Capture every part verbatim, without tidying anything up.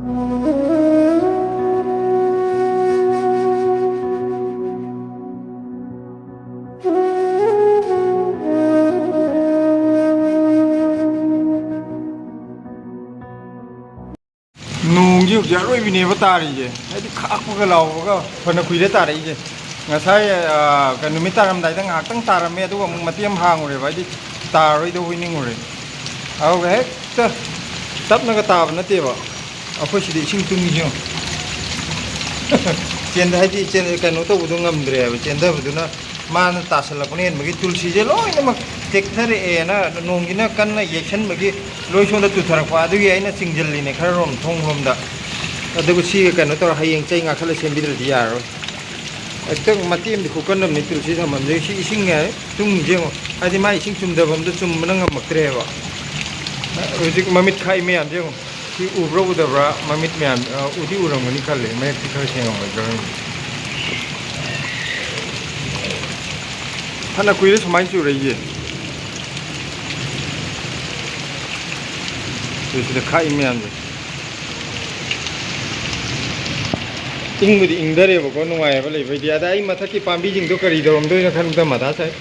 ꯅꯣꯡꯁꯤ ꯍꯧꯖꯤꯛ ꯑꯔꯣꯏꯕꯤꯅꯦꯕ ꯇꯥꯔꯤꯁꯦ, ꯍꯥꯏꯗꯤ ꯈꯥꯛꯄꯒ ꯂꯥꯎꯕꯒ ꯐꯅ ꯀꯨꯏꯔꯦ ꯇꯥꯔꯛꯏꯁꯦ꯫ ꯉꯁꯥꯏ, ꯑ, ꯀꯩꯅꯣ, ꯅꯨꯃꯤꯠ ꯇꯥꯔꯝꯗꯥꯏꯗ ꯉꯥꯏꯍꯥꯛꯇꯪ ꯇꯥꯔꯝꯃꯦ, ꯑꯗꯨꯒ ꯑꯃꯨꯛ ꯃꯇꯦꯛ ꯑꯃ ꯍꯥꯡꯉꯨꯔꯦꯕ, ꯍꯥꯏꯗꯤ ꯇꯥꯔꯔꯣꯏꯗꯧꯕꯩ ꯅꯤꯡꯉꯨꯔꯦ꯫ ꯑꯗꯨꯒ ꯍꯦꯛꯇ ꯇꯞꯅꯒ ꯇꯥꯕ ꯅꯠꯇꯦꯕ, ꯑꯩꯈꯣꯏ ꯁꯤꯗ ꯏꯁꯤꯡ ꯇꯨꯡꯉꯤꯁꯤ ꯌꯦꯡꯉꯨ꯫ ꯆꯦꯟꯗ-, ꯍꯥꯏꯗꯤ ꯆꯦꯟ-, ꯀꯩꯅꯣ ꯇꯧꯕꯗꯣ ꯉꯝꯗ꯭ꯔꯦꯕ, ꯆꯦꯟꯊꯕꯗꯨꯅ ꯃꯥꯅ ꯇꯥꯁꯜꯂꯛꯄꯅ ꯍꯦꯟꯕꯒꯤ ꯇꯨꯜꯁꯤꯁꯦ ꯂꯣꯏꯅꯃꯛ ꯇꯦꯛꯊꯔꯛꯑꯦꯅ, ꯅꯣꯡꯁꯤꯅ ꯀꯟꯅ ꯌꯩꯁꯟꯕꯒꯤ ꯂꯣꯏ ꯁꯣꯝꯗ ꯇꯨꯊꯔꯛꯄ, ꯑꯗꯨꯒꯤ ꯑꯩꯅ ꯆꯤꯡꯁꯤꯜꯂꯤꯅꯦ ꯈꯔ ꯔꯣꯝ, ꯊꯣꯡ ꯂꯣꯝꯗ꯫ ꯑꯗꯨꯒ ꯁꯤꯒ ꯀꯩꯅꯣ ꯇꯧꯔ ꯍꯌꯦꯡ ꯆꯩ ꯉꯥꯛꯈꯠꯂ ꯁꯦꯝꯕꯤꯗ꯭ꯔꯗꯤ ꯌꯥꯔꯔꯣꯏ꯫ ꯍꯦꯛꯇ ꯃꯇꯦꯛ ꯑꯃꯗꯤ ꯈꯨꯀꯟ ꯑꯃꯅꯤ ꯇꯨꯜꯁꯤ ꯊꯝꯐꯝꯁꯦ꯫ ꯁꯤ ꯏꯁꯤꯡ ꯍꯥꯏ ꯇꯨꯡꯁꯦ ꯌꯦꯡꯉꯣ, ꯍꯥꯏꯗꯤ ꯃꯥ ꯏꯁꯤꯡ ꯆꯨꯝꯗꯕ ꯑꯝꯗ ꯆꯨꯝꯕꯅ ꯉꯝꯃꯛꯇ꯭ꯔꯦꯕ꯫ ꯍꯧꯖꯤꯛ ꯃꯃꯤꯠ ꯈꯥꯛꯏ ꯃꯌꯥꯝꯁꯦ ꯌꯦꯡꯉꯣ꯫ ꯁꯤ ꯎꯕ꯭ꯔꯥ ꯎꯗꯕ꯭ꯔꯥ? ꯃꯃꯤꯠ ꯃꯌꯥꯝ, ꯑ, ꯎꯗꯤ ꯎꯔꯝꯒꯅꯤ ꯈꯜꯂꯦ, ꯃꯌꯦꯛꯇꯤ ꯈꯔ ꯁꯦꯡꯉꯝꯃꯣꯏꯗ꯭ꯔꯥ ꯈꯪꯗꯦ꯫ ꯐꯅ ꯀꯨꯏꯔꯦ ꯁꯨꯃꯥꯏꯅ ꯆꯨꯔꯛꯏꯁꯦ꯫ ꯁꯤ ꯁꯤꯗ ꯈꯥꯛꯏ ꯃꯌꯥꯝꯁꯦ꯫ ꯏꯪꯕꯨꯗꯤ ꯏꯪꯊꯔꯦꯕꯀꯣ, ꯅꯨꯡꯉꯥꯏꯑꯕ ꯂꯩꯕꯩꯗꯤ꯫ ꯑꯗ ꯑꯩ ꯃꯊꯛꯀꯤ ꯄꯥꯝꯕꯤꯁꯤꯡꯗꯣ ꯀꯔꯤ ꯇꯧꯔꯝꯗꯣꯏꯅꯣ ꯈꯟꯕꯗ ꯃꯊꯥ ꯁꯥꯏ꯫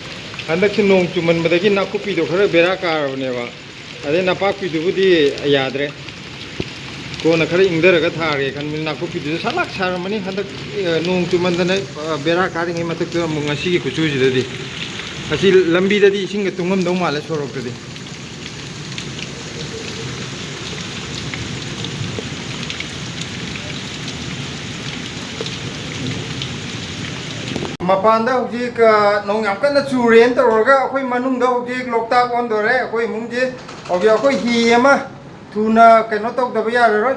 ꯍꯟꯗꯛꯁꯤ ꯅꯣꯡ ꯆꯨꯃꯟꯕꯗꯒꯤ ꯅꯥꯀꯨꯞꯄꯤꯗꯣ ꯈꯔ ꯕꯦꯔꯥ ꯀꯥꯔꯕꯅꯦꯕ꯫ ꯑꯗꯩ ꯅꯄꯥꯛꯄꯤꯗꯨꯕꯨꯗꯤ ꯌꯥꯗ꯭ꯔꯦ꯫ ꯀꯣꯟꯅ ꯈꯔ ꯏꯪꯊꯔꯒ ꯊꯥꯔꯒꯦ ꯈꯟꯕꯅꯤ꯫ ꯅꯥꯀꯨꯞꯄꯤꯗꯨꯁꯨ ꯁꯂꯥꯛ ꯁꯥꯔꯝꯃꯅꯤ ꯍꯟꯗꯛ, ꯑ, ꯅꯣꯡ ꯆꯨꯃꯟꯗꯅ, ꯑ, ꯕꯦꯔꯥ ꯀꯥꯔꯤꯉꯩ ꯃꯊꯛꯇ ꯑꯃꯨꯛ ꯉꯁꯤꯒꯤ ꯈꯨꯠꯁꯨꯁꯤꯗꯗꯤ꯫ ꯑꯁꯤ ꯂꯝꯕꯤꯗꯗꯤ ꯏꯁꯤꯡꯒ ꯇꯨꯡꯉꯝꯗꯧ ꯃꯥꯜꯂꯦ, ꯁꯣꯔꯣꯛꯇꯗꯤ꯫ ꯃꯄꯥꯟꯗ ꯍꯧꯖꯤꯛ, ꯑ, ꯅꯣꯡ ꯌꯥꯝ ꯀꯟꯅ ꯆꯨꯔꯦꯅ ꯇꯧꯔꯒ ꯑꯩꯈꯣꯏ ꯃꯅꯨꯡꯗ ꯍꯧꯖꯤꯛ ꯂꯣꯛꯇꯥꯛ ꯑꯣꯟꯗꯣꯔꯦ ꯑꯩꯈꯣꯏ ꯏꯃꯨꯡꯁꯦ꯫ ꯍꯧꯖꯤꯛ ꯑꯩꯈꯣꯏ ꯍꯤ ꯑꯃ ꯊꯨꯅ ꯀꯩꯅꯣ ꯇꯧꯗꯕ ꯌꯥꯔꯔꯣꯏ꯫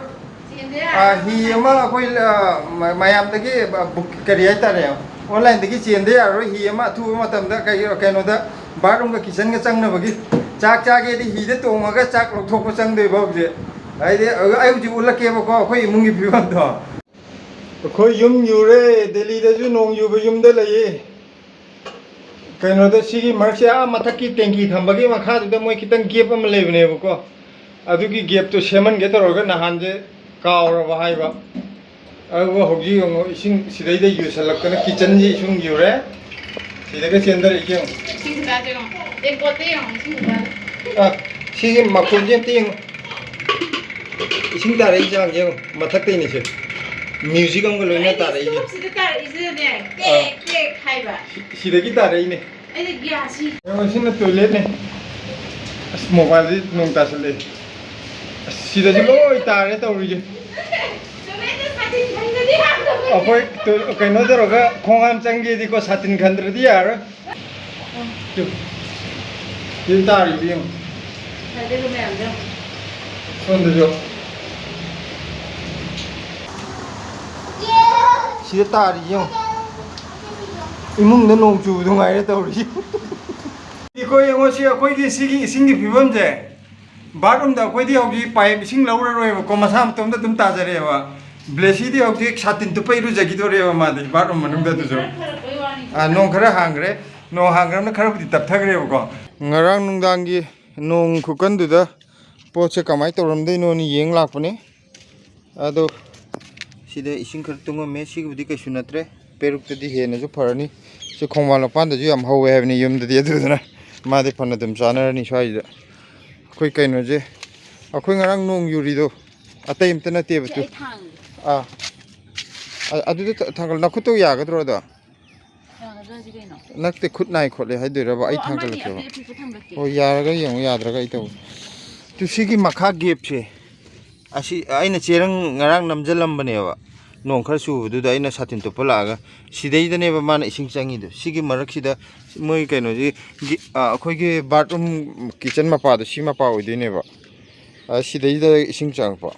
ꯑ, ꯍꯤ ꯑꯃ ꯑꯩꯈꯣꯏ, ꯑ, ꯃ-, ꯃꯌꯥꯝꯗꯒꯤ, ꯑ, book, ꯀꯔꯤ ꯍꯥꯏꯇꯥꯔꯦ, online-ꯗꯒꯤ ꯆꯦꯟꯗ ꯌꯥꯔꯔꯣꯏ꯫ ꯍꯤ ꯑꯃ ꯑꯊꯨꯕ ꯃꯇꯝꯗ ꯀꯩ-, ꯀꯩꯅꯣꯗ, bathroom-ꯒ kitchen-ꯒ ꯆꯪꯅꯕꯒꯤ, ꯆꯥꯛ ꯆꯥꯒꯦꯗꯤ ꯍꯤꯗ ꯇꯣꯡꯉꯒ ꯆꯥꯛ ꯂꯧꯊꯣꯛꯄ ꯆꯪꯗꯣꯏꯕ ꯍꯧꯖꯤꯛ꯫ ꯍꯥꯏꯗꯤ, ꯑ, ꯑꯩ ꯍꯧꯖꯤꯛ ꯎꯠꯂꯛꯀꯦꯕꯀꯣ ꯑꯩꯈꯣꯏ ꯏꯃꯨꯡꯒꯤ ꯐꯤꯕꯝꯗꯣ꯫ ꯑꯩꯈꯣꯏ ꯌꯨꯝ ꯌꯨꯔꯦ, ꯗꯦꯜꯂꯤꯗꯁꯨ ꯅꯣꯡ ꯌꯨꯕ ꯌꯨꯝꯗ ꯂꯩꯌꯦ꯫ ꯀꯩꯅꯣꯗ, ꯁꯤꯒꯤ ꯃꯔꯛꯁꯦ, ꯑꯥ ꯃꯊꯛꯀꯤ tank-ꯊꯝꯕꯒꯤ ꯃꯈꯥꯗꯨꯗ ꯃꯣꯏ ꯈꯤꯇꯪ gap ꯑꯃ ꯂꯩꯕꯅꯦꯕꯀꯣ, ꯑꯗꯨꯒꯤ gap-ꯇꯣ ꯁꯦꯝꯍꯟꯒꯦ ꯇꯧꯔꯒ ꯅꯍꯥꯟꯁꯦ ꯀꯥꯎꯔꯕ ꯍꯥꯏꯕ꯫ ꯑꯗꯨꯒ ꯍꯧꯖꯤꯛ ꯌꯦꯡꯉꯣ, ꯏꯁꯤꯡ ꯁꯤꯗꯩꯗ ꯌꯨꯁꯜꯂꯛꯇꯅ ꯀꯤꯠꯆꯟꯁꯤ ꯏꯁꯤꯡ ꯌꯨꯔꯦ꯫ ꯁꯤꯗꯒ ꯆꯦꯟꯊꯔꯛꯏꯁꯦ ꯌꯦꯡꯉꯣ꯫ ꯏꯁꯤꯡ ꯈꯨꯇꯥꯁꯦ ꯌꯦꯡꯉꯣ꯫ ꯇꯦꯡꯀꯣꯠꯇ ꯌꯦꯡꯉꯣ, ꯏꯁꯤꯡ ꯈꯨꯇꯥꯁꯦ꯫ ꯑ, ꯁꯤꯒꯤ ꯃꯈꯣꯟꯁꯦ ꯑꯝꯇ ꯌꯦꯡꯉꯣ꯫ ꯏꯁꯤꯡ ꯇꯥꯔꯛꯏ ꯆꯥꯡꯁꯦ ꯌꯦꯡꯉꯣ꯫ ꯃꯊꯛꯇꯩꯅꯤꯁꯦ꯫ ꯃ꯭ꯌꯨꯖꯤꯛ ꯑꯃꯒ ꯂꯣꯏꯅ ꯑꯩꯗꯤ ꯇꯥꯔꯛꯏꯁꯦ꯫ ꯁꯤꯗ ꯇꯥꯔꯛꯏꯁꯤꯗꯅꯦ, ꯑꯥ꯫ ꯇꯦꯛ ꯇꯦꯛ ꯍꯥꯏꯕ꯫ ꯁꯤ-, ꯁꯤꯗꯒꯤ ꯇꯥꯔꯛꯏꯅꯦ꯫ ꯑꯩꯗꯤ ꯒ꯭ꯌꯥꯁꯁꯤ꯫ ꯌꯦꯡꯉꯣ, ꯁꯤꯅ ꯇꯣꯏꯂꯦꯠꯅꯦ꯫ ꯑꯁ, ꯃꯣꯕꯥꯏꯜꯁꯤ ꯅꯣꯡ ꯇꯥꯁꯜꯂꯛꯑꯦ꯫ ꯑꯁ, ꯁꯤꯗꯁꯨ ꯂꯣꯏ ꯇꯥꯔꯦ ꯇꯧꯔꯤꯁꯦ꯫ ꯇꯣꯏꯂꯦꯠꯇ ꯁꯥꯇꯤꯟ ꯈꯟꯒꯅꯤ ꯍꯥꯏꯕꯗꯣ꯫ ꯑꯩꯈꯣꯏ ꯇꯣ-, ꯀꯩꯅꯣ ꯇꯧꯔꯒ ꯈꯣꯡ ꯍꯥꯝ ꯆꯪꯒꯦꯗꯤꯀꯣ, ꯁꯥꯇꯤꯟ ꯈꯟꯗ꯭ꯔꯗꯤ ꯌꯥꯔꯣꯏ꯫ ꯇꯨ꯫ ꯁꯤꯗ ꯇꯥꯔꯤꯕ ꯌꯦꯡꯉꯣ꯫ ꯉꯁꯥꯏꯗꯩ ꯃꯌꯥꯝꯗꯣ ꯌꯦꯡꯉꯣ꯫ ꯁꯣꯝꯗꯁꯨ꯫ ꯁꯤꯗ ꯇꯥꯔꯤ ꯌꯦꯡꯉꯣ꯫ ꯏꯃꯨꯡꯗ ꯅꯣꯡ ꯆꯨꯕꯗꯨ ꯉꯥꯏꯔꯦ ꯇꯧꯔꯤꯁꯤ꯫ ꯑꯩꯈꯣꯏ ꯌꯦꯡꯉꯣ, ꯁꯤ ꯑꯩꯈꯣꯏꯒꯤ ꯁꯤꯒꯤ ꯏꯁꯤꯡꯒꯤ ꯐꯤꯕꯝꯁꯦ꯫ ꯕꯥꯠꯔꯨꯝꯗ ꯑꯩꯈꯣꯏꯗꯤ ꯍꯧꯖꯤꯛ ꯄꯥꯏꯞ ꯏꯁꯤꯡ ꯂꯧꯔꯔꯣꯏꯕꯀꯣ, ꯃꯁꯥ ꯃꯇꯣꯝꯇ ꯑꯗꯨꯝ ꯇꯥꯖꯔꯦꯕ꯫ ꯕ꯭ꯂꯦꯁꯤꯗꯤ ꯍꯧꯖꯤꯛ ꯁꯥꯇꯤꯟ ꯇꯨꯞꯄ ꯏꯔꯨꯖꯈꯤꯗꯣꯔꯦꯕ ꯃꯥꯗꯤ ꯕꯥꯠꯔꯨꯝ ꯃꯅꯨꯡꯗ ꯑꯗꯨꯁꯨ꯫ ꯈꯔ ꯐꯔꯛꯄꯩ ꯋꯥꯅꯤ꯫ ꯑꯥ, ꯅꯣꯡ ꯈꯔ ꯍꯥꯡꯈ꯭ꯔꯦ꯫ ꯅꯣꯡ ꯍꯥꯡꯈ꯭ꯔꯕꯅꯤꯅ ꯈꯔꯕꯨꯗꯤ ꯇꯞꯊꯈ꯭ꯔꯦꯕꯀꯣ꯫ ꯉꯔꯥꯡ ꯅꯨꯡꯗꯥꯡꯒꯤ ꯅꯣꯡ ꯈꯨꯀꯟꯗꯨꯗ ꯄꯣꯠꯁꯦ ꯀꯃꯥꯏꯅ ꯇꯧꯔꯝꯗꯣꯏꯅꯣꯅ ꯌꯦꯡ ꯂꯥꯛꯄꯅꯤ꯫ ꯑꯗꯣ ꯁꯤꯗ ꯏꯁꯤꯡ ꯈꯔ ꯇꯨꯡꯉꯝꯃꯦ꯫ ꯁꯤꯒꯤꯕꯨꯗꯤ ꯀꯩꯁꯨ ꯅꯠꯇ꯭ꯔꯦ꯫ ꯄꯦꯔꯨꯛꯇꯗꯤ ꯍꯦꯟꯅꯁꯨ ꯐꯔꯅꯤ꯫ ꯁꯤ ꯈꯣꯡꯕꯥꯟ ꯃꯄꯥꯟꯗꯁꯨ ꯌꯥꯝ ꯍꯧꯋꯦ ꯍꯥꯏꯕꯅꯤ ꯌꯨꯝꯗꯗꯤ, ꯑꯗꯨꯗꯨꯅ ꯃꯥꯗꯤ ꯐꯅ ꯑꯗꯨꯝ ꯆꯥꯅꯔꯅꯤ ꯁ꯭ꯋꯥꯏꯁꯤꯗ꯫ ꯑꯩꯈꯣꯏ ꯀꯩꯅꯣꯁꯦ, ꯑꯩꯈꯣꯏ ꯉꯔꯥꯡ ꯅꯣꯡ ꯌꯨꯔꯤꯗꯣ ꯑꯇꯩ ꯑꯝꯇ ꯅꯠꯇꯦꯕ, ꯁꯦ, ꯇꯨ꯫ ꯑꯩ ꯊꯥꯡꯒꯦ꯫ ꯑꯥ꯫ ꯑ-, ꯑꯗꯨꯗ ꯊ-, ꯊꯥꯡꯒꯠ-, ꯅꯈꯨꯠꯇꯣ ꯌꯥꯒꯗ꯭ꯔꯣ ꯑꯗꯣ? ꯌꯥꯒꯗ꯭ꯔꯥ ꯁꯤ ꯀꯩꯅꯣ? ꯅꯠꯇꯦ, ꯈꯨꯠ ꯅꯥꯏ ꯈꯣꯠꯂꯦ ꯍꯥꯏꯗꯣꯏꯔꯕ? ꯑꯩ ꯑꯣ, ꯑꯃꯅꯤ ꯊꯥꯡꯒꯠꯂꯛꯀꯦꯕ꯫ ꯑꯄꯤꯛ ꯑꯄꯤꯛꯄ ꯊꯥꯡꯒꯠꯀꯦ꯫ ꯍꯣꯏ, ꯌꯥꯔꯒ ꯌꯦꯡꯉꯨ, ꯌꯥꯗ꯭ꯔꯒ ꯑꯩ ꯇꯧꯒꯦ꯫ ꯇꯨ, ꯁꯤꯒꯤ ꯃꯈꯥ ꯒꯦꯞꯁꯦ, ꯑꯁꯤ ꯑꯩꯅ ꯆꯦꯔꯪ ꯉꯔꯥꯡ ꯅꯝꯖꯜꯂꯝꯕꯅꯦꯕ, ꯅꯣꯡ ꯈꯔ ꯆꯨꯕꯗꯨꯗ ꯑꯩꯅ ꯁꯥꯇꯤꯟ ꯇꯨꯞꯄ ꯂꯥꯛꯑꯒ꯫ ꯁꯤꯗꯩꯗꯅꯦꯕ ꯃꯥꯅ ꯏꯁꯤꯡ ꯆꯪꯉꯤꯗꯣ꯫ ꯁꯤꯒꯤ ꯃꯔꯛꯁꯤꯗ ꯃꯣꯏ ꯀꯩꯅꯣꯁꯤ, ꯒꯤ-, ꯑ, ꯑꯩꯈꯣꯏꯒꯤ ꯕꯥꯠꯔꯨꯝ ꯀꯤꯠꯆꯟ ꯃꯄꯥꯗꯣ, ꯁꯤ ꯃꯄꯥ ꯑꯣꯏꯗꯣꯏꯅꯦꯕ꯫ ꯑ, ꯁꯤꯗꯩꯗ ꯏꯁꯤꯡ ꯆꯪꯉꯛꯄ꯫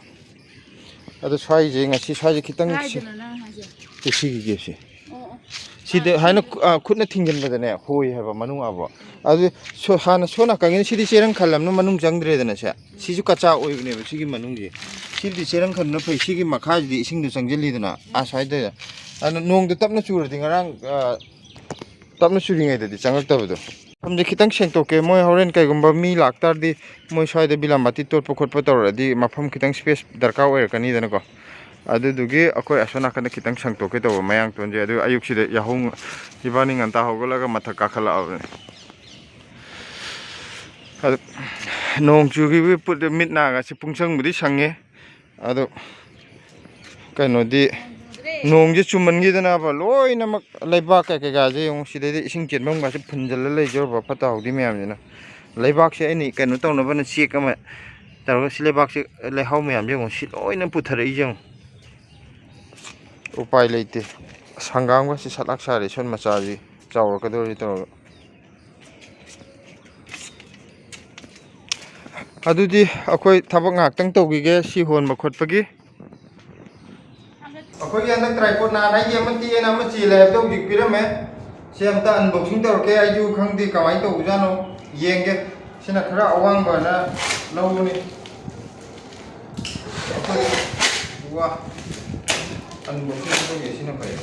ꯑꯗꯣ ꯁ꯭ꯋꯥꯏꯁꯦ, ꯉꯁꯤ ꯁ꯭ꯋꯥꯏꯁꯦ ꯈꯤꯇꯪ ꯁꯤ-, ꯀꯥꯏꯗꯅꯣ ꯅꯪ ꯍꯥꯏꯁꯦ? ꯁꯤ-, ꯁꯤꯒꯤ ꯒꯦꯞꯁꯦ꯫ ꯑꯣ, ꯑꯣ꯫ ꯁꯤꯗ ꯑꯥ, ꯍꯥꯏꯅ ꯁꯤꯒꯤ ꯈꯨ-, ꯑ, ꯈꯨꯠꯅ ꯊꯤꯡꯖꯤꯟꯕꯗꯅꯦ ꯍꯣꯏ ꯍꯥꯏꯕ ꯃꯅꯨꯡ ꯑꯥꯕꯣ꯫ ꯑꯗꯨ ꯁꯣ-, ꯍꯥꯟꯅ ꯁꯣꯝ ꯅꯥꯀꯟꯒꯤꯅ ꯁꯤꯗꯤ ꯆꯦꯔꯪ ꯈꯜꯂꯝꯅ ꯃꯅꯨꯡ ꯆꯪꯗ꯭ꯔꯦꯗꯅ ꯁꯦ꯫ ꯁꯤꯁꯨ ꯀꯆꯥ ꯑꯣꯏꯕꯅꯦꯕ ꯁꯤꯒꯤ ꯃꯅꯨꯡꯁꯦ꯫ ꯁꯤꯕꯨꯗꯤ ꯆꯦꯔꯪ ꯈꯟꯕꯅ ꯐꯩ꯫ ꯁꯤꯒꯤ ꯃꯈꯥꯁꯤꯗꯤ ꯏꯁꯤꯡꯗꯣ ꯆꯪꯁꯤꯜꯂꯤꯗꯅ ꯑꯥ ꯁ꯭ꯋꯥꯏꯗ꯫ ꯑꯗꯨꯅ ꯅꯣꯡꯗꯣ ꯇꯞꯅ ꯆꯨꯔꯗꯤ ꯉꯔꯥꯡ, ꯑ, ꯇꯞꯅ ꯆꯨꯔꯤꯉꯩꯗꯗꯤ ꯆꯪꯉꯛꯇꯕꯗꯣ꯫ ꯃꯐꯝꯁꯦ ꯈꯤꯇꯪ ꯁꯦꯡꯇꯣꯛꯀꯦ꯫ ꯃꯣꯏ ꯍꯣꯔꯦꯟ ꯀꯩꯒꯨꯝꯕ ꯃꯤ ꯂꯥꯛꯇꯥꯔꯗꯤ ꯃꯣꯏ ꯁ꯭ꯋꯥꯏꯗ ꯕꯤꯂꯥꯝꯕꯥꯇꯤ ꯇꯣꯠꯄ ꯈꯣꯠꯄ ꯇꯧꯔꯛꯑꯗꯤ ꯃꯐꯝ ꯈꯤꯇꯪ space ꯗꯔꯀꯥꯔ ꯑꯣꯏꯔꯛꯀꯅꯤꯗꯅꯀꯣ꯫ ꯑꯗꯨꯗꯨꯒꯤ ꯑꯩꯈꯣꯏ ꯑꯁꯣꯝ ꯅꯥꯀꯟꯗ ꯈꯤꯇꯪ ꯁꯦꯡꯇꯣꯛꯀꯦ ꯇꯧꯕ ꯃꯌꯥꯡꯇꯣꯟꯁꯦ꯫ ꯑꯗꯨ ꯑꯌꯨꯛꯁꯤꯗ ꯌꯥꯍꯧ ꯉ-, ꯏꯕꯥꯅꯤ ꯉꯟꯇꯥ ꯍꯧꯒꯠꯂꯒ ꯃꯊꯛ ꯀꯥꯈꯠꯂꯛꯑꯕꯅꯦ꯫ ꯑꯗꯨ ꯅꯣꯡ ꯆꯨꯈꯤꯕꯒꯤ ꯄꯨꯠ-, ꯃꯤꯠ ꯅꯥꯒꯁꯦ ꯄꯨꯡꯁꯪꯕꯨꯗꯤ ꯁꯪꯉꯦ꯫ ꯑꯗꯣ ꯀꯩꯅꯣꯗꯤ, ꯅꯣꯡꯁꯦ ꯆꯨꯝꯃꯟꯈꯤꯗꯅꯕ ꯂꯣꯏꯅꯃꯛ ꯂꯩꯕꯥꯛ ꯀꯩ ꯀꯩꯀꯥꯁꯦ ꯌꯦꯡꯉꯨ, ꯁꯤꯗꯩꯗ ꯏꯁꯤꯡ ꯆꯦꯟꯐꯝꯒꯁꯦ ꯐꯨꯟꯖꯜꯂ ꯂꯩꯖꯔꯕ ꯐꯠꯇ ꯍꯥꯎꯗꯤ ꯃꯌꯥꯝꯁꯤꯅ꯫ ꯂꯩꯕꯥꯛꯁꯦ ꯑꯩꯅ ꯀꯩꯅꯣ ꯇꯧꯅꯕꯅ ꯆꯦꯛ ꯑꯃ ꯇꯧꯔꯒ ꯁꯤ ꯂꯩꯕꯥꯛꯁꯦ, ꯂꯩꯍꯥꯎ ꯃꯌꯥꯝꯁꯦ ꯌꯦꯡꯉꯨ, ꯁꯤ ꯂꯣꯏꯅ ꯄꯨꯊꯔꯛꯏꯁꯦ ꯌꯦꯡꯉꯨ꯫ ꯎꯄꯥꯏ ꯂꯩꯇꯦ꯫ ꯑꯁ, ꯍꯪꯒꯥꯝꯒꯁꯦ ꯁꯂꯥꯛ ꯁꯥꯔꯦ, ꯁꯣꯟ ꯃꯆꯥꯁꯤ ꯆꯥꯎꯔꯛꯀꯗꯧꯔꯤ ꯇꯧꯔꯒ꯫ ꯑꯗꯨꯗꯤ ꯑꯩꯈꯣꯏ ꯊꯕꯛ ꯉꯥꯏꯍꯥꯛꯇꯪ ꯇꯧꯈꯤꯒꯦ, ꯁꯤ ꯍꯣꯟꯕ ꯈꯣꯠꯄꯒꯤ꯫ ꯑꯩꯈꯣꯏꯒꯤ ꯍꯟꯗꯛ tripod ꯅꯍꯥꯟ ꯑꯩꯒꯤ ꯑꯃ ꯇꯦꯛꯑꯦꯅ ꯑꯃ ꯆꯦꯜꯂꯦ ꯍꯥꯏꯕꯗꯣ ꯍꯧꯖꯤꯛ ꯄꯤꯔꯝꯃꯦ꯫ ꯁꯤ ꯑꯝꯇ unboxing ꯇꯧꯔꯛꯀꯦ, ꯑꯩꯁꯨ ꯈꯪꯗꯦ ꯀꯃꯥꯏꯅ ꯇꯧꯕꯖꯥꯠꯅꯣ, ꯌꯦꯡꯒꯦ꯫ ꯁꯤꯅ ꯈꯔ ꯑꯋꯥꯡꯕꯅ ꯂꯧꯕꯅꯤ꯫ ꯑꯩꯈꯣꯏ, ꯋꯥ, unboxing ꯇꯧꯒꯦ, ꯁꯤꯅ ꯐꯩ꯫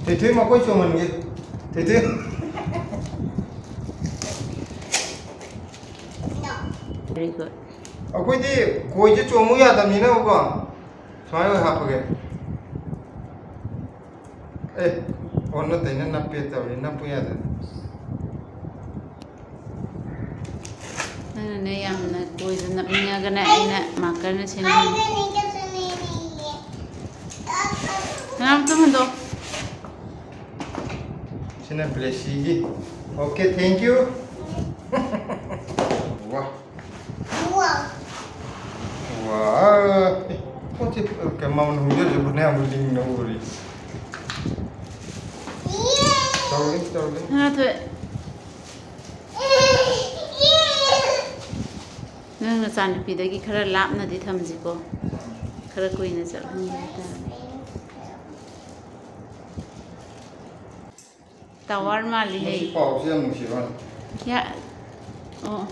ꯊꯣꯏꯊꯣꯏ ꯃꯈꯣꯏ ꯆꯣꯡꯍꯟꯒꯦ꯫ ꯊꯣꯏꯊꯣꯏ꯫ Very good. ꯑꯩꯈꯣꯏꯗꯤ ꯈꯣꯏꯁꯦ ꯆꯣꯡꯉꯨ ꯌꯥꯗꯕꯅꯤꯅꯀꯣ, ꯁꯨꯃꯥꯏꯅ ꯑꯣꯏ ꯍꯥꯞꯄꯒꯦ꯫ ꯑꯦ, ꯑꯣꯟꯅ ꯇꯩꯅ ꯅꯞꯄꯦ ꯇꯧꯔꯤ, ꯅꯞꯄꯨ ꯌꯥꯗꯦ꯫ ꯅꯪꯅꯅꯦ ꯌꯥꯝꯅ ꯀꯣꯏꯗ ꯅꯞꯅꯤꯡꯉꯒꯅ ꯑꯩꯅ markerꯅ ꯁꯦꯝꯍꯟꯒꯦ꯫ ꯑꯉꯥꯡ ꯇꯨꯝꯍꯟꯗꯣ꯫ ꯁꯤꯅ ꯕ꯭ꯂꯦꯁꯤꯒꯤ꯫ Okay, thank you꯫ ꯋꯥ꯫ ꯋꯥ꯫ ꯑꯦ, ꯄꯣꯠꯁꯦ ꯀꯩ ꯃꯃꯜ ꯍꯣꯡꯖꯔꯁꯨ ꯐꯅꯌꯥꯝ ꯂꯤꯡꯅ ꯎꯔꯤ꯫ ꯇꯧꯔꯤ, ꯇꯧꯔꯤ꯫ ꯁꯅꯥꯊꯣꯏ꯫ ꯅꯪ ꯅꯆꯥꯅꯨꯄꯤꯗꯒꯤ ꯈꯔ ꯂꯥꯞꯅꯗꯤ ꯊꯝꯁꯤꯀꯣ꯫ ꯈꯔ ꯀꯨꯏꯅ ꯆꯠꯍꯟꯒꯦ ꯍꯥꯏꯇꯥꯔꯦ꯫ Tower ꯃꯥꯜꯂꯤ ꯍꯦ꯫ ꯃꯁꯤ ꯄꯥꯎꯁꯦ ꯌꯥꯝ ꯅꯨꯡꯁꯤꯕ ꯋꯥꯅꯤ꯫ ꯌꯥ-, ꯑꯣ꯫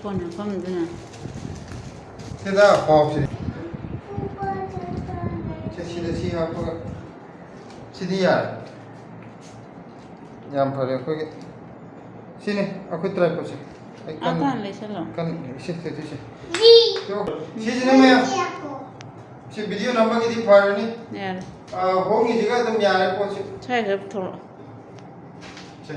ꯐꯣꯟ ꯃꯐꯝꯗꯨꯅ꯫ ꯁꯤꯗ ꯄꯥꯎꯁꯤ꯫ ꯁꯤ ꯁꯤꯗ ꯁꯤ ꯍꯥꯞꯄꯒ꯫ ꯁꯤꯗꯤ ꯌꯥꯔꯦ꯫ ꯌꯥꯝ ꯐꯔꯦ ꯑꯩꯈꯣꯏꯒꯤ꯫ ꯁꯤꯅꯤ ꯑꯩꯈꯣꯏ tripodꯁꯦ꯫ ꯑꯩ ꯀꯟꯅ ꯑꯥ ꯂꯩꯁꯜꯂꯣ꯫ ꯀꯟꯅ ꯁꯤ ꯁꯤ ꯁꯤ ꯁꯤ꯫ ꯁꯤꯁꯤꯅ ꯃꯌꯥꯝ꯫ ꯁꯤ video ꯅꯝꯕꯒꯤꯗꯤ ꯐꯔꯅꯤ꯫ ꯌꯥꯔꯦ꯫ ꯑꯥ, ꯍꯣꯡꯉꯤꯁꯤꯒ ꯑꯗꯨꯝ ꯌꯥꯔꯦ ꯄꯣꯠꯁꯤ꯫ ꯁ꯭ꯋꯥꯏ ꯈꯔ ꯄꯨꯊꯣꯔꯛꯑꯣ꯫ ꯁꯦ꯫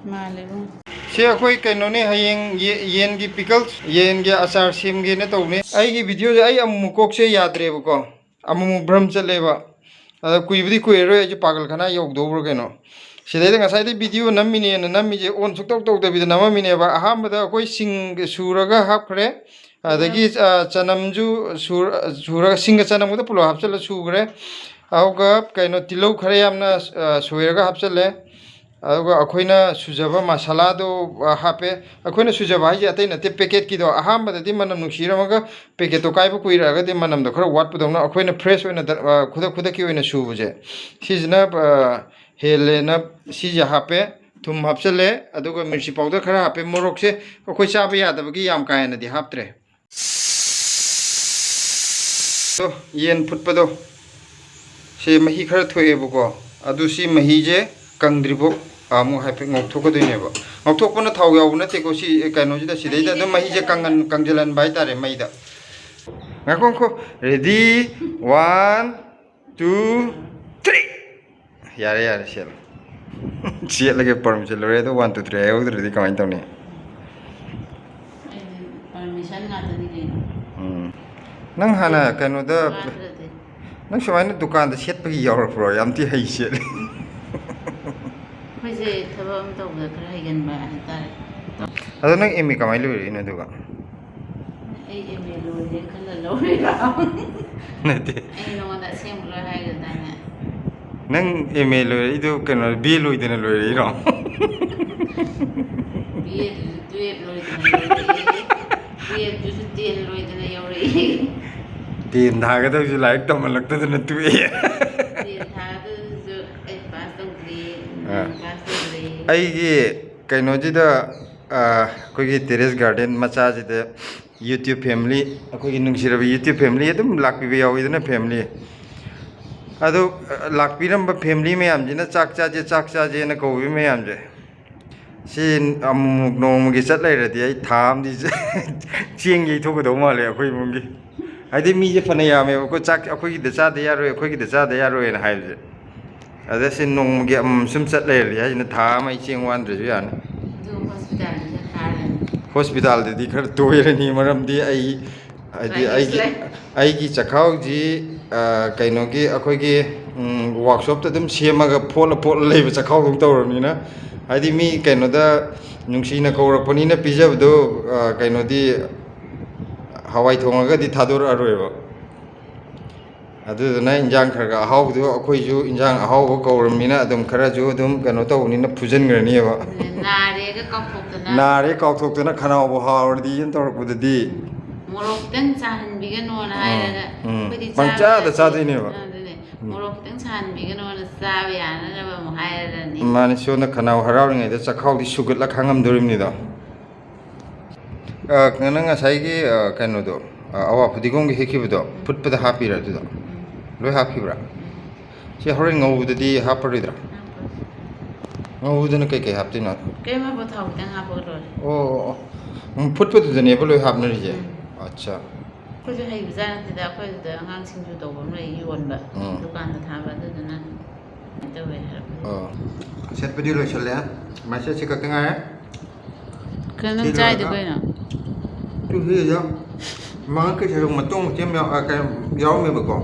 ꯃꯥꯜꯂꯦ ꯏꯕꯨꯡ꯫ ꯁꯤ ꯑꯩꯈꯣꯏ ꯀꯩꯅꯣꯅꯦ, ꯍꯌꯦꯡ ꯌꯦ-, ꯌꯦꯟꯒꯤ pickles, ꯌꯦꯟꯒꯤ ꯑꯆꯥꯔ ꯁꯦꯝꯒꯦꯅ ꯇꯧꯕꯅꯦ꯫ ꯑꯩꯒꯤ videoꯁꯦ ꯑꯩ ꯑꯃꯨꯛ ꯃꯨꯛ ꯀꯣꯛꯁꯦ ꯌꯥꯗ꯭ꯔꯦꯕꯀꯣ, ꯑꯃꯨꯛ ꯃꯨꯛ ꯚ꯭ꯔꯝ ꯆꯠꯂꯦꯕ꯫ ꯑꯗ ꯀꯨꯏꯕꯨꯗꯤ ꯀꯨꯏꯔꯔꯣꯏ, ꯑꯩꯁꯨ ꯄꯥꯒꯜ ꯈꯅꯥ ꯌꯧꯗꯧꯕ꯭ꯔꯥ ꯀꯩꯅꯣ꯫ ꯁꯤꯗꯩꯗ ꯉꯁꯥꯏꯗꯩ video ꯅꯝꯃꯤꯅꯦꯅ ꯅꯝꯃꯤꯁꯦ on ꯁꯨꯛꯇꯧ ꯇꯧꯗꯕꯤꯗ ꯅꯝꯃꯝꯃꯤꯅꯦꯕ꯫ ꯑꯍꯥꯟꯕꯗ ꯑꯩꯈꯣꯏ ꯁꯤꯡ ꯁꯨꯔꯒ ꯍꯥꯞꯈ꯭ꯔꯦ, ꯑꯗꯒꯤ ꯑ, ꯆꯅꯝꯁꯨ ꯁꯨꯔ-, ꯁꯨꯔꯒ ꯁꯤꯡꯒ ꯆꯅꯝꯒꯗ ꯄꯨꯂꯞ ꯍꯥꯞꯆꯤꯜꯂ ꯁꯨꯈ꯭ꯔꯦ꯫ ꯑꯗꯨꯒ ꯀꯩꯅꯣ, ꯇꯤꯜꯍꯧ ꯈꯔ ꯌꯥꯝꯅ ꯑ, ꯁꯣꯏꯔꯒ ꯍꯥꯞꯆꯤꯜꯂꯦ꯫ ꯑꯗꯨꯒ ꯑꯩꯈꯣꯏꯅ ꯁꯨꯖꯕ ꯃꯁꯥꯂꯥꯗꯣ ꯑ, ꯍꯥꯞꯄꯦ꯫ ꯑꯩꯈꯣꯏꯅ ꯁꯨꯖꯕ ꯍꯥꯏꯁꯦ ꯑꯇꯩ ꯅꯠꯇꯦ, packetꯀꯤꯗꯣ꯫ ꯑꯍꯥꯟꯕꯗꯗꯤ ꯃꯅꯝ ꯅꯨꯡꯁꯤꯔꯝꯃꯒ packetꯇꯣ ꯀꯥꯏꯕ ꯀꯨꯏꯔꯛꯑꯒꯗꯤ ꯃꯅꯝꯗꯣ ꯈꯔ ꯋꯥꯠꯄꯗꯧꯅ ꯑꯩꯈꯣꯏꯅ fresh ꯑꯣꯏꯅ ꯗ-, ꯑ, ꯈꯨꯗꯛ ꯈꯨꯗꯛꯀꯤ ꯑꯣꯏꯅ ꯁꯨꯕꯁꯦ, ꯁꯤꯁꯤꯅ ꯑ, ꯍꯦꯜꯂꯦꯅ ꯁꯤꯁꯦ ꯍꯥꯞꯄꯦ꯫ ꯊꯨꯝ ꯍꯥꯞꯆꯜꯂꯦ, ꯑꯗꯨꯒ ꯃꯤꯔꯆꯤ powder ꯈꯔ ꯍꯥꯞꯄꯦ꯫ ꯃꯣꯔꯣꯛꯁꯦ ꯑꯩꯈꯣꯏ ꯆꯥꯕ ꯌꯥꯗꯕꯒꯤ ꯌꯥꯝ ꯀꯥ ꯍꯦꯟꯅꯗꯤ ꯍꯥꯞꯇ꯭ꯔꯦ꯫ ꯑꯗꯣ ꯌꯦꯟ ꯐꯨꯠꯄꯗꯣ, ꯁꯤ ꯃꯍꯤ ꯈꯔ ꯊꯣꯛꯑꯦꯕꯀꯣ, ꯑꯗꯨ ꯁꯤ ꯃꯍꯤꯁꯦ ꯀꯪꯗ꯭ꯔꯤꯐꯥꯎ ꯑꯃꯨꯛ ꯍꯥꯏꯐꯦꯠ ꯉꯧꯊꯣꯛꯀꯗꯣꯏꯅꯦꯕ꯫ ꯉꯧꯊꯣꯛꯄꯅ ꯊꯥꯎ ꯌꯥꯎꯕ ꯅꯠꯇꯦꯀꯣ, ꯁꯤ ꯀꯩꯅꯣꯁꯤꯗ, ꯁꯤꯗꯩꯗ ꯑꯗꯨꯝ ꯃꯍꯤꯁꯦ ꯀꯪꯍꯟ-, ꯀꯪꯁꯤꯜꯍꯟꯕ ꯍꯥꯏꯇꯥꯔꯦ ꯃꯩꯗ꯫ ꯉꯥꯏꯈꯣ, ꯉꯥꯏꯈꯣ, ready, one, two, three꯫ ꯌꯥꯔꯦ, ꯌꯥꯔꯦ, ꯁꯦꯠꯂꯣ꯫ ꯁꯦꯠꯂꯒꯦ, permission ꯂꯧꯔꯦ, ꯑꯗꯣ one, two, three ꯍꯥꯏꯍꯧꯗ꯭ꯔꯗꯤ ꯀꯃꯥꯏꯅ ꯇꯧꯅꯤ? ꯑꯩꯗꯤ permission ꯉꯥꯛꯇꯅꯤ ꯀꯩꯅꯣ꯫ ꯎꯝ꯫ ꯅꯪ ꯍꯥꯟꯅ ꯀꯩꯅꯣꯗ, ꯋꯥꯗ꯭ꯔꯗꯤ꯫ ꯅꯪ ꯁꯨꯃꯥꯏꯅ ꯗꯨꯀꯥꯟꯗ ꯁꯦꯠꯄꯒꯤ ꯌꯥꯎꯔꯛꯄ꯭ꯔꯣ? ꯌꯥꯝ ꯊꯤ ꯍꯩ ꯁꯦꯠꯂꯦ꯫ ꯑꯩꯈꯣꯏꯁꯦ ꯊꯕꯛ ꯑꯃ ꯇꯧꯕꯗ ꯈꯔ ꯍꯩꯒꯟꯕ ꯍꯥꯏꯇꯥꯔꯦ꯫ ꯑꯗꯣ ꯅꯪ M A ꯀꯃꯥꯏꯅ ꯂꯣꯏꯔꯛꯏꯅꯣ ꯑꯗꯨꯒ? ꯑꯩ M A ꯂꯣꯏꯔꯦ ꯈꯜꯂ ꯂꯧꯔꯤꯔꯣ? ꯅꯠꯇꯦ꯫ ꯑꯩ ꯅꯉꯣꯟꯗ ꯑꯁꯦꯡꯕ ꯂꯣꯏ ꯍꯥꯏꯈ꯭ꯔꯗꯥꯏꯅꯦ? ꯅꯪ M A ꯂꯣꯏꯔꯛꯏꯗꯣ ꯀꯩꯅꯣ, B A ꯂꯣꯏꯗꯅ ꯂꯣꯏꯔꯛꯏꯔꯣ? B A ꯗꯨꯁꯨ twelve ꯂꯣꯏꯗꯅ ꯂꯣꯏꯔꯛꯑꯦ꯫ Twelve ꯗꯨꯁꯨ ten ꯂꯣꯏꯗꯅ ꯌꯧꯔꯛꯑꯦ꯫ Ten ꯊꯥꯒꯗꯕꯁꯨ ꯂꯥꯏꯔꯤꯛ ꯇꯝꯍꯜꯂꯛꯇꯗꯅ ꯇꯣꯛꯑꯦ꯫ Ten ꯊꯥꯒꯗꯕꯗꯨꯁꯨ ꯑꯩ pass ꯇꯧꯗ꯭ꯔꯤ, ꯑꯥ꯫ Pass ꯇꯧꯗ꯭ꯔꯤ꯫ ꯑꯩꯒꯤ ꯀꯩꯅꯣꯁꯤꯗ, ꯑ, ꯑꯩꯈꯣꯏꯒꯤ terrace garden ꯃꯆꯥꯁꯤꯗ YouTube family, ꯑꯩꯈꯣꯏꯒꯤ ꯅꯨꯡꯁꯤꯔꯕ YouTube family ꯑꯗꯨꯝ ꯂꯥꯛꯄꯤꯕ ꯌꯥꯎꯋꯤꯗꯅ, family꯫ ꯑꯗꯣ, ꯑ, ꯂꯥꯛꯄꯤꯔꯝꯕ family ꯃꯌꯥꯝꯁꯤꯅ "ꯆꯥꯛ ꯆꯥꯁꯦ, ꯆꯥꯛ ꯆꯥꯁꯦꯅ" ꯀꯧꯕꯤꯕ ꯃꯌꯥꯝꯁꯦ, ꯁꯤ ꯑꯃꯨꯛꯃꯨꯛ ꯅꯣꯡꯃꯒꯤ ꯆꯠ ꯂꯩꯔꯗꯤ ꯑꯩ ꯊꯥ ꯑꯃꯗꯤ ꯆꯦꯡ ꯌꯩꯊꯣꯛꯀꯗꯧ ꯃꯥꯜꯂꯦ ꯑꯩꯈꯣꯏ ꯏꯃꯨꯡꯒꯤ꯫ ꯍꯥꯏꯗꯤ ꯃꯤꯁꯦ ꯐꯅ ꯌꯥꯝꯃꯦꯕꯀꯣ, "ꯆꯥꯛ ꯑꯩꯈꯣꯏꯒꯤꯗ ꯆꯥꯗ ꯌꯥꯔꯣꯏ, ꯑꯩꯈꯣꯏꯒꯤꯗ ꯆꯥꯗ ꯌꯥꯔꯣꯏꯅ" ꯍꯥꯏꯕꯁꯦ꯫ ꯑꯗ ꯁꯤ ꯅꯣꯡꯃꯒꯤ ꯑꯃꯃꯝ ꯁꯨꯝ ꯆꯠ ꯂꯩꯔꯗꯤ ꯍꯥꯏꯁꯤꯅ ꯊꯥ ꯑꯃ ꯑꯩ ꯆꯦꯡ ꯋꯥꯟꯗ꯭ꯔꯁꯨ ꯌꯥꯅꯤ꯫ ꯑꯗꯨ ꯍꯣꯁꯄꯤꯇꯥꯜꯗ ꯆꯠ ꯇꯥꯔꯦ꯫ ꯍꯣꯁꯄꯤꯇꯥꯜꯗꯗꯤ ꯈꯔ ꯇꯣꯏꯔꯅꯤ, ꯃꯔꯝꯗꯤ ꯑꯩ, ꯍꯥꯏꯗꯤ, ꯗ꯭ꯔꯥꯏꯅꯦꯖ ꯑꯩꯒꯤ, ꯂꯩ꯫ ꯑꯩꯒꯤ ꯆꯈꯥꯎꯁꯤ, ꯑ, ꯀꯩꯅꯣꯒꯤ, ꯑꯩꯈꯣꯏꯒꯤ, ꯎꯝ, ꯋꯥꯔꯛꯁꯣꯞꯇ ꯑꯗꯨꯝ ꯁꯦꯝꯃꯒ ꯐꯣꯠꯂ ꯐꯣꯠꯂ ꯂꯩꯕ ꯆꯈꯥꯎꯗꯧ ꯇꯧꯔꯕꯅꯤꯅ, ꯍꯥꯏꯗꯤ ꯃꯤ ꯀꯩꯅꯣꯗ ꯅꯨꯡꯁꯤꯅ ꯀꯧꯔꯛꯄꯅꯤꯅ ꯄꯤꯖꯕꯗꯣ, ꯑ, ꯀꯩꯅꯣꯗꯤ, ꯍꯋꯥꯏ ꯊꯣꯡꯉꯒꯗꯤ ꯊꯥꯗꯣꯔꯛꯑꯔꯣꯏꯕ꯫ ꯑꯗꯨꯗꯨꯅ ꯏꯟꯖꯥꯡ ꯈꯔ ꯈꯔ ꯑꯍꯥꯎꯕꯗꯣ, ꯑꯩꯈꯣꯏꯁꯨ ꯏꯟꯖꯥꯡ ꯑꯍꯥꯎꯕ ꯀꯧꯔꯕꯅꯤꯅ ꯑꯗꯨꯝ ꯈꯔꯁꯨ ꯑꯗꯨꯝ ꯀꯩꯅꯣ ꯇꯧꯕꯅꯤꯅ ꯐꯨꯖꯤꯟꯈ꯭ꯔꯅꯦꯕ꯫ ꯑꯗꯨꯅꯦ, ꯅꯥꯔꯦꯒ ꯀꯥꯎꯊꯣꯛꯇꯅ꯫ ꯅꯥꯔꯦ ꯀꯥꯎꯊꯣꯛꯇꯅ ꯈꯅꯥꯎꯕꯨ ꯍꯥꯎꯔꯗꯤꯅ ꯇꯧꯔꯛꯄꯗꯗꯤ꯫ ꯃꯣꯔꯣꯛ ꯈꯤꯇꯪ ꯆꯥꯍꯟꯕꯤꯒꯅꯣꯅ ꯎꯝ, ꯍꯥꯏꯔꯒ, ꯎꯝ꯫ ꯑꯩꯈꯣꯏꯗꯤ ꯄꯪꯆꯥꯗ ꯆꯥꯕ ꯆꯥꯗꯣꯏꯅꯦꯕ꯫ ꯑꯗꯨꯅꯦ, ꯎꯝ꯫ ꯃꯣꯔꯣꯛ ꯈꯤꯇꯪ ꯁꯥꯍꯟꯕꯤꯒꯅꯣꯅ ꯆꯥꯕ ꯌꯥꯅꯅꯕ ꯑꯃꯨꯛ ꯍꯥꯏꯔꯅꯤ꯫ ꯃꯥꯅꯤ, ꯁꯣꯝꯗ ꯈꯅꯥꯎ ꯍꯔꯥꯎꯔꯤꯉꯩꯗ ꯆꯈꯥꯎꯗꯤ ꯁꯨꯒꯠꯂ ꯈꯥꯡꯉꯝꯗꯣꯔꯤꯕꯅꯤꯗꯣ꯫ ꯑ, ꯅꯪ ꯉꯁꯥꯏꯒꯤ, ꯑ, ꯀꯩꯅꯣꯗꯣ, ꯑ, ꯑꯋꯥ ꯐꯗꯤꯒꯣꯝꯒꯤ ꯍꯦꯛꯈꯤꯕꯗꯣ ꯐꯨꯠꯄꯗ ꯍꯥꯞꯄꯤꯔ ꯑꯗꯨꯗꯣ? ꯎꯝ꯫ ꯂꯣꯏ ꯍꯥꯞꯈꯤꯕ꯭ꯔꯥ? ꯎꯝ꯫ ꯁꯤ ꯍꯣꯔꯦꯟ ꯉꯧꯕꯗꯗꯤ ꯍꯥꯞꯄꯔꯣꯏꯗ꯭ꯔꯥ? ꯍꯥꯞꯄꯣꯏ꯫ ꯉꯧꯕꯗꯅ ꯀꯩꯀꯩ ꯍꯥꯞꯇꯣꯏꯅꯣ? ꯀꯩꯝ ꯍꯥꯞꯄꯣꯏ, ꯊꯥꯎ ꯈꯤꯇꯪ ꯍꯥꯞꯄꯒ ꯂꯣꯏꯔꯦ꯫ ꯑꯣ, ꯑꯣ, ꯑꯣ꯫ ꯎꯝ, ꯐꯨꯠꯄꯗꯨꯗꯅꯦꯕ ꯂꯣꯏ ꯍꯥꯞꯅꯔꯤꯁꯦ? ꯎꯝ꯫ ꯑꯠꯆꯥ꯫ ꯑꯩꯈꯣꯏꯁꯨ ꯍꯩꯕꯖꯥꯠ ꯅꯠꯇꯦꯗ, ꯑꯩꯈꯣꯏ ꯑꯗꯨꯗ ꯑꯉꯥꯡ ꯁꯤꯡꯖꯨ ꯇꯧꯕ ꯑꯃ ꯂꯩ, ꯌꯣꯟꯕ꯫ ꯎꯝ꯫ ꯗꯨꯀꯥꯟꯗ ꯊꯥꯕ, ꯑꯗꯨꯗꯨꯅ ꯀꯃꯥꯏꯅ ꯇꯧꯋꯦ ꯍꯥꯏꯔꯛꯄꯗꯣ꯫ ꯑꯣ꯫ ꯁꯦꯠꯄꯗꯤ ꯂꯣꯏꯁꯤꯜꯂꯦ꯫ ꯃꯥꯏ ꯁꯦꯠꯁꯤ ꯈꯛꯇ ꯉꯥꯏꯔꯦ꯫ ꯀꯩꯅꯣ ꯅꯪ ꯁꯤ ꯆꯥꯏꯗꯣ ꯂꯣꯏꯔꯒ ꯀꯩꯅꯣ? ꯇꯨ ꯁꯤꯁꯤꯗ ꯃꯉꯛꯀꯤ ꯁꯔꯨꯛ ꯃꯇꯣꯡ ꯃꯆꯦꯠ ꯑꯃ ꯌꯥꯎ-, ꯑ, ꯀꯩꯅꯣ ꯌꯥꯎꯔꯝꯃꯦꯕꯀꯣ꯫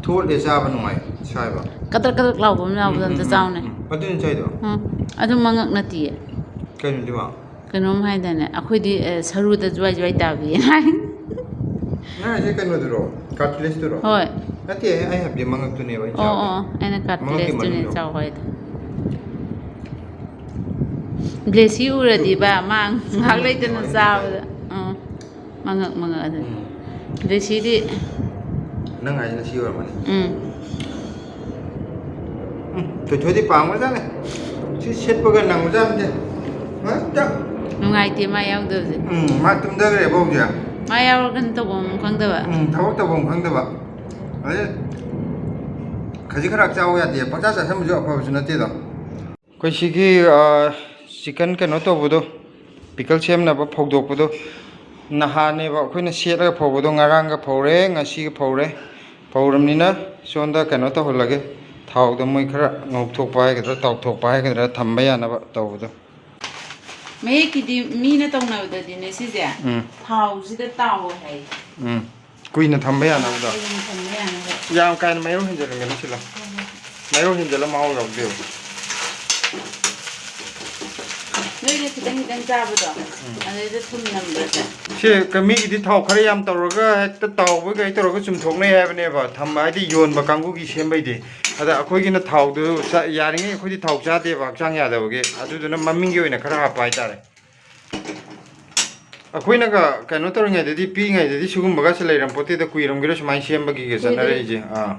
ꯊꯣꯠꯂꯦ, ꯆꯥꯕ ꯅꯨꯡꯉꯥꯏ, ꯁꯥꯏꯕ꯫ ꯀꯗ꯭ꯔꯛ ꯀꯗ꯭ꯔꯛ ꯂꯥꯎꯕ ꯑꯃ ꯌꯥꯎꯕꯗꯣ ꯎꯝ, ꯑꯝꯇ ꯎꯝ, ꯎꯝ, ꯆꯥꯎꯅꯦ꯫ ꯎꯝ꯫ ꯑꯗꯨꯅꯤ ꯆꯥꯏꯗꯣ꯫ ꯎꯝ꯫ ꯑꯗꯨ ꯃꯉꯛ ꯅꯠꯇꯤꯌꯦ꯫ ꯀꯩꯅꯣꯗꯨꯕꯣ? ꯀꯩꯅꯣꯝ ꯍꯥꯏꯗꯥꯏꯅꯦ? ꯑꯩꯈꯣꯏꯗꯤ, ꯑ, ꯁꯔꯨꯗ ꯖ꯭ꯋꯥꯏ ꯖ꯭ꯋꯥꯏ ꯇꯥꯕꯤ ꯍꯥꯏ꯫ ꯅꯪ ꯍꯥꯏꯁꯦ ꯀꯩꯅꯣꯗꯨꯔꯣ? Cartilageꯇꯨꯔꯣ? ꯍꯣꯏ꯫ ꯅꯠꯇꯦ, ꯑꯩ ꯍꯥꯏꯕꯗꯤ ꯃꯉꯛꯇꯨꯅꯦꯕ ꯑꯩꯅ ꯑꯣ, ꯆꯥꯕꯗꯣ꯫ ꯑꯣ, ꯑꯩꯅ ꯃꯉꯛꯀꯤ cartilageꯇꯨꯅꯦ ꯃꯅꯨꯡꯗꯣ꯫ ꯆꯥꯎ ꯍꯥꯏꯗꯣ꯫ ꯕ꯭ꯂꯦꯁꯤ ꯎꯔꯗꯤꯕ ꯃꯥ ꯉꯥꯏꯍꯥꯛ ꯂꯩꯇꯅ ꯆꯥꯕꯗ꯫ ꯎꯝ꯫ ꯃꯉꯛ, ꯃꯉꯛ ꯑꯗꯨꯅꯤ꯫ ꯎꯝ꯫ ꯕ꯭ꯂꯦꯁꯤꯗꯤ ꯅꯪ ꯍꯥꯏꯁꯤꯅ ꯁꯤ ꯑꯣꯏꯔꯝꯃꯅꯤ꯫ ꯎꯝ꯫ ꯎꯝ, ꯊꯣꯏꯊꯣꯏꯗꯤ ꯄꯥꯝꯒ꯭ꯔꯖꯥꯠꯅꯤ꯫ ꯁꯤ ꯁꯦꯠꯄꯒ ꯅꯪꯕꯖꯥꯠ ꯅꯠꯇꯦ꯫ ꯍꯦꯛꯇ꯫ ꯅꯨꯡꯉꯥꯏꯇꯦ ꯃꯥ ꯌꯥꯎꯗꯕꯁꯦ꯫ ꯎꯝ, ꯃꯥ ꯇꯨꯝꯊꯈ꯭ꯔꯦꯕ ꯍꯧꯖꯤꯛ꯫ ꯃꯥ ꯌꯥꯎꯔꯒꯅ ꯇꯧꯐꯝ ꯈꯪꯗꯕ꯫ ꯎꯝ, ꯊꯕꯛ ꯇꯧꯐꯝ ꯈꯪꯗꯕ꯫ ꯑꯗꯩ ꯈꯖꯤꯛ ꯈꯔ ꯆꯥꯎ ꯌꯥꯗꯦ꯫ ꯄꯪꯆꯥ ꯆꯥꯁꯟꯕꯁꯨ ꯑꯐꯕꯁꯨ ꯅꯠꯇꯦꯗꯣ꯫ ꯑꯩꯈꯣꯏ ꯁꯤꯒꯤ, ꯑ, chicken ꯀꯩꯅꯣ ꯇꯧꯕꯗꯣ, pickle ꯁꯦꯝꯅꯕ ꯐꯧꯗꯣꯛꯄꯗꯣ, ꯅꯍꯥꯟꯅꯦꯕ ꯑꯩꯈꯣꯏꯅ ꯁꯦꯠꯂꯒ ꯐꯧꯕꯗꯣ, ꯉꯔꯥꯡꯒ ꯐꯧꯔꯦ, ꯉꯁꯤꯒ ꯐꯧꯔꯦ꯫ ꯐꯧꯔꯕꯅꯤꯅ ꯁꯣꯝꯗ ꯀꯩꯅꯣ ꯇꯧꯍꯜꯂꯒꯦ, ꯊꯥꯎꯗ ꯃꯣꯏ ꯈꯔ ꯉꯧꯊꯣꯛꯄ ꯍꯥꯏꯒꯗ꯭ꯔꯥ, ꯇꯥꯎꯊꯣꯛꯄ ꯍꯥꯏꯒꯗ꯭ꯔꯥ, ꯊꯝꯕ ꯌꯥꯅꯕ ꯇꯧꯕꯗꯣ꯫ ꯃꯌꯦꯛꯀꯤꯗꯤ ꯃꯤꯅ ꯇꯧꯅꯕꯗꯗꯤꯅꯦ ꯁꯤꯁꯦ, ꯎꯝ꯫ ꯊꯥꯎꯁꯤꯗ ꯇꯥꯎꯋꯦ ꯍꯥꯏ꯫ ꯎꯝ꯫ ꯀꯨꯏꯅ ꯊꯝꯕ ꯌꯥꯅꯕꯗꯣ꯫ ꯀꯨꯏꯅ ꯊꯝꯕ ꯌꯥꯅꯕ꯫ ꯌꯥꯝ ꯀꯥ ꯍꯦꯟꯅ ꯃꯩꯔꯧ ꯍꯦꯟꯖꯤꯜꯂꯝꯒꯅꯨ ꯁꯤꯂꯣ꯫ ꯍꯣꯏ, ꯍꯣꯏ꯫ ꯃꯩꯔꯧ ꯍꯦꯟꯖꯤꯜꯂ ꯃꯍꯥꯎ ꯌꯥꯎꯗꯦꯕ꯫ ꯅꯣꯏꯅ ꯈꯤꯇꯪ ꯈꯤꯇꯪ ꯆꯥꯕꯗꯣ, ꯎꯝ꯫ ꯑꯗꯩꯗ ꯊꯨꯝ ꯅꯝꯕꯁꯦ꯫ ꯁꯤ ꯀ-, ꯃꯤꯒꯤꯗꯤ ꯊꯥꯎ ꯈꯔ ꯌꯥꯝ ꯇꯧꯔꯒ ꯍꯦꯛꯇ ꯇꯥꯎꯕ ꯀꯩ ꯇꯧꯔꯒ ꯆꯨꯝꯊꯣꯛꯅꯩ ꯍꯥꯏꯕꯅꯦꯕ, ꯊꯝꯕ ꯍꯥꯏꯗꯤ ꯌꯣꯟꯕ ꯀꯥꯡꯕꯨꯒꯤ ꯁꯦꯝꯕꯩꯗꯤ꯫ ꯑꯗ ꯑꯩꯈꯣꯏꯒꯤꯅ ꯊꯥꯎꯗꯨ ꯆꯥ-, ꯌꯥꯔꯤꯉꯩ ꯑꯩꯈꯣꯏꯗꯤ ꯊꯥꯎ ꯆꯥꯗꯦꯕ, ꯍꯛꯆꯥꯡ ꯌꯥꯗꯕꯒꯤ꯫ ꯑꯗꯨꯗꯨꯅ ꯃꯃꯤꯡꯒꯤ ꯑꯣꯏꯅ ꯈꯔ ꯍꯥꯞꯄ ꯍꯥꯏꯇꯥꯔꯦ꯫ ꯑꯩꯈꯣꯏꯅꯒ ꯀꯩꯅꯣ ꯇꯧꯔꯤꯉꯩꯗꯗꯤ, ꯄꯤꯛꯏꯉꯩꯗꯗꯤ ꯁꯤꯒꯨꯝꯕꯒꯁꯦ ꯂꯩꯔꯝꯄꯣꯠꯇꯦꯗ, ꯀꯨꯏꯔꯝꯒꯤꯔꯣꯏ ꯁꯨꯃꯥꯏꯅ ꯁꯦꯝꯕꯒꯤꯒ ꯀꯨꯏꯗ꯭ꯔꯤ꯫ ꯆꯠꯅꯔꯛꯏꯁꯦ꯫ ꯑꯥ꯫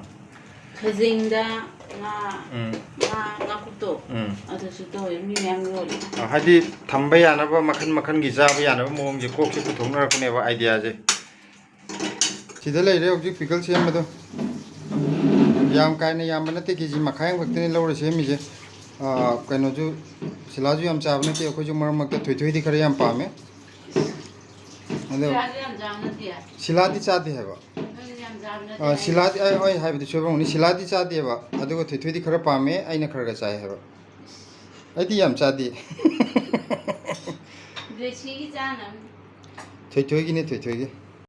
ꯈꯖꯤꯡꯗ ꯉꯥ, ꯎꯝ꯫ ꯉꯥ, ꯉꯥꯀꯨꯞꯇꯣ, ꯎꯝ꯫ ꯑꯗꯨꯁꯨ ꯇꯧꯋꯦ, ꯃꯤ ꯃꯌꯥꯝ ꯌꯣꯜꯂꯦ꯫ ꯑ, ꯍꯥꯏꯗꯤ ꯊꯝꯕ ꯌꯥꯅꯕ, ꯃꯈꯟ ꯃꯈꯟꯒꯤ ꯆꯥꯕ ꯌꯥꯅꯕ ꯃꯑꯣꯡꯁꯦ ꯀꯣꯛꯁꯦ ꯄꯨꯊꯣꯛꯅꯔꯛꯄꯅꯦꯕ, ideaꯁꯦ꯫ ꯁꯤꯗ ꯂꯩꯔꯦ ꯍꯧꯖꯤꯛ pickle ꯁꯦꯝꯕꯗꯣ꯫ ꯌꯥꯝ ꯀꯥ ꯍꯦꯟꯅ ꯌꯥꯝꯕ ꯅꯠꯇꯦ, ꯀꯦ ꯖꯤ ꯃꯈꯥꯏ ꯑꯃꯈꯛꯇꯅꯤ ꯂꯧꯔ ꯁꯦꯝꯃꯤꯁꯦ꯫ ꯑ, ꯀꯩꯅꯣꯁꯨ, ꯁꯤꯂꯥꯁꯨ ꯌꯥꯝ ꯆꯥꯕ ꯅꯠꯇꯦ, ꯑꯩꯈꯣꯏꯁꯨ ꯃꯔꯛ ꯃꯔꯛꯇ ꯊꯣꯏꯊꯣꯏꯗꯤ ꯈꯔ ꯌꯥꯝ ꯄꯥꯝꯃꯦ꯫ ꯑꯗꯣ ꯁꯤꯂꯥꯗꯤ ꯌꯥꯝ ꯆꯥꯕ ꯅꯠꯇꯦ꯫ ꯁꯤꯂꯥꯗꯤ ꯆꯥꯗꯦ ꯍꯥꯏꯕ꯫ ꯑꯩꯈꯣꯏꯁꯨ ꯌꯥꯝ ꯆꯥꯕ ꯅꯠꯇꯦ ꯑ, ꯍꯥꯏ꯫ ꯁꯤꯂꯥꯗꯤ, ꯑꯩ, ꯑꯩ ꯍꯥꯏꯕꯗꯤ ꯁꯣꯏꯕꯝꯒꯅꯤ, ꯁꯤꯂꯥꯗꯤ ꯆꯥꯗꯦꯕ, ꯑꯗꯨꯒ ꯊꯣꯏꯊꯣꯏꯗꯤ ꯈꯔ ꯄꯥꯝꯃꯦ, ꯑꯩꯅ ꯈꯔ ꯈꯔ ꯆꯥꯏ ꯍꯥꯏꯕ꯫ ꯑꯩꯗꯤ ꯌꯥꯝ ꯆꯥꯗꯦ꯫ ꯖꯣꯏꯁꯤꯒꯤ ꯆꯥꯅꯕꯅꯤ꯫ ꯊꯣꯏꯊꯣꯏꯒꯤꯅꯦ, ꯊꯣꯏꯊꯣꯏꯒꯤ꯫